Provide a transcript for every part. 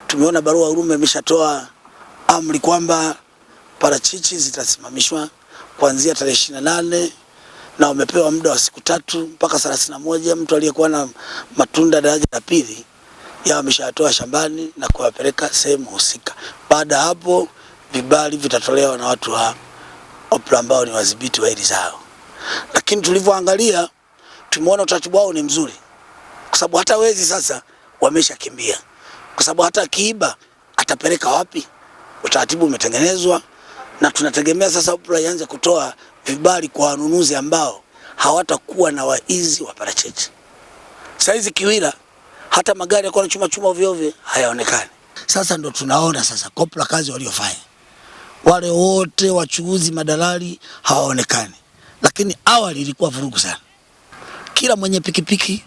Tumeona barua Urume imeshatoa amri kwamba parachichi zitasimamishwa kuanzia tarehe 28 na wamepewa muda wa siku 3 mpaka 31. Mtu aliyekuwa na matunda daraja la pili yao ameshatoa shambani na kuwapeleka sehemu husika. Baada hapo vibali vitatolewa na watu wa OPRA ambao ni wadhibiti wa hili zao. Lakini tulivyoangalia tumeona utaratibu wao ni mzuri, kwa sababu hata wezi sasa wameshakimbia, kwa sababu hata akiiba atapeleka wapi? Utaratibu umetengenezwa na tunategemea sasa OPRA ianze kutoa vibali kwa wanunuzi ambao hawatakuwa na waizi wa parachichi. Saizi Kiwira hata magari yalikuwa yanachuma chuma ovyo ovyo hayaonekani. Sasa ndo tunaona sasa COPRA kazi waliofanya. Wale wote wachuuzi madalali hawaonekani. Lakini awali ilikuwa vurugu sana. Kila mwenye pikipiki,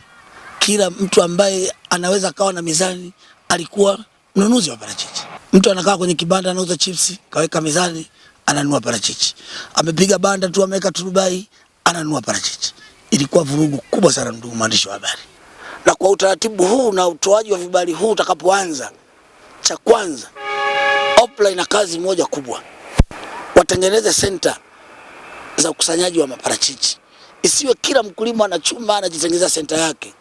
kila mtu ambaye anaweza kawa na mizani alikuwa mnunuzi wa parachichi. Mtu anakaa kwenye kibanda anauza chipsi, kaweka mizani, ananunua parachichi. Amepiga banda tu ameweka turubai, ananunua parachichi. Ilikuwa vurugu kubwa sana, ndugu mwandishi wa habari. Na kwa utaratibu huu na utoaji wa vibali huu utakapoanza, cha kwanza OPRA ina kazi moja kubwa. Watengeneze center za ukusanyaji wa maparachichi. Isiwe kila mkulima anachuma anajitengeneza center yake.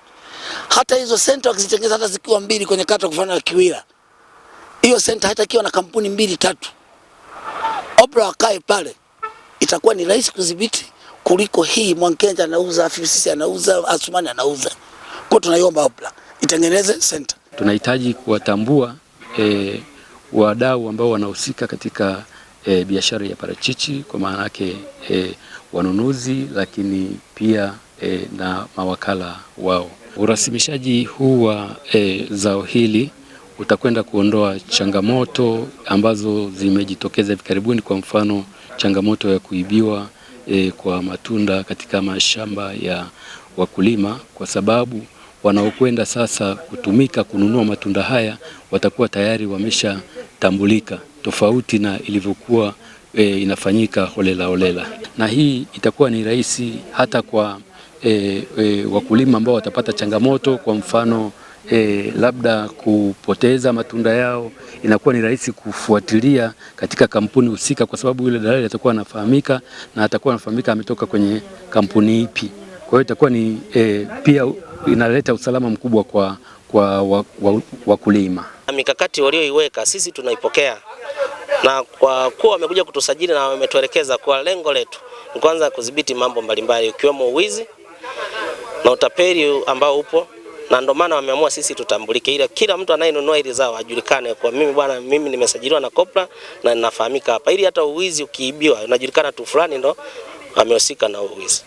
Hata hizo center wakizitengeneza hata zikiwa 2 kwenye kata kwa mfano ya Kiwira, hiyo center hata ikiwa na kampuni 2 3, OPRA wakae pale, itakuwa ni rahisi kudhibiti kuliko hii Mwankenja anauza, Afisi anauza, Asumani anauza. Kwa tunaiomba OPRA itengeneze center. Tunahitaji kuwatambua wadau ambao wanahusika katika biashara ya parachichi, kwa maana yake wanunuzi, lakini pia na mawakala wao. Urasimishaji huu wa zao hili utakwenda kuondoa changamoto ambazo zimejitokeza hivi karibuni, kwa mfano changamoto ya kuibiwa kwa matunda katika mashamba ya wakulima, kwa sababu wanaokwenda sasa kutumika kununua matunda haya watakuwa tayari wameshatambulika, tofauti na ilivyokuwa inafanyika holela holela. Na hii itakuwa ni rahisi hata kwa wakulima ambao watapata changamoto, kwa mfano labda kupoteza matunda yao, inakuwa ni rahisi kufuatilia katika kampuni husika, kwa sababu yule dalali atakuwa anafahamika na atakuwa anafahamika ametoka kwenye kampuni ipi. Kwa hiyo itakuwa ni pia inaleta usalama mkubwa kwa wakulima. Mikakati walioiweka sisi tunaipokea, na kwa kuwa wamekuja kutusajili na wametuelekeza kwa lengo letu ni kwanza kudhibiti mambo mbalimbali ikiwemo uwizi na utapeli ambao upo, na ndio maana wameamua sisi tutambulike, ila kila mtu anayenunua hili zao ajulikane kwa mimi bwana, mimi nimesajiliwa na COPRA na ninafahamika hapa, ili hata uwizi ukiibiwa unajulikana tu fulani ndo amehusika na uwizi.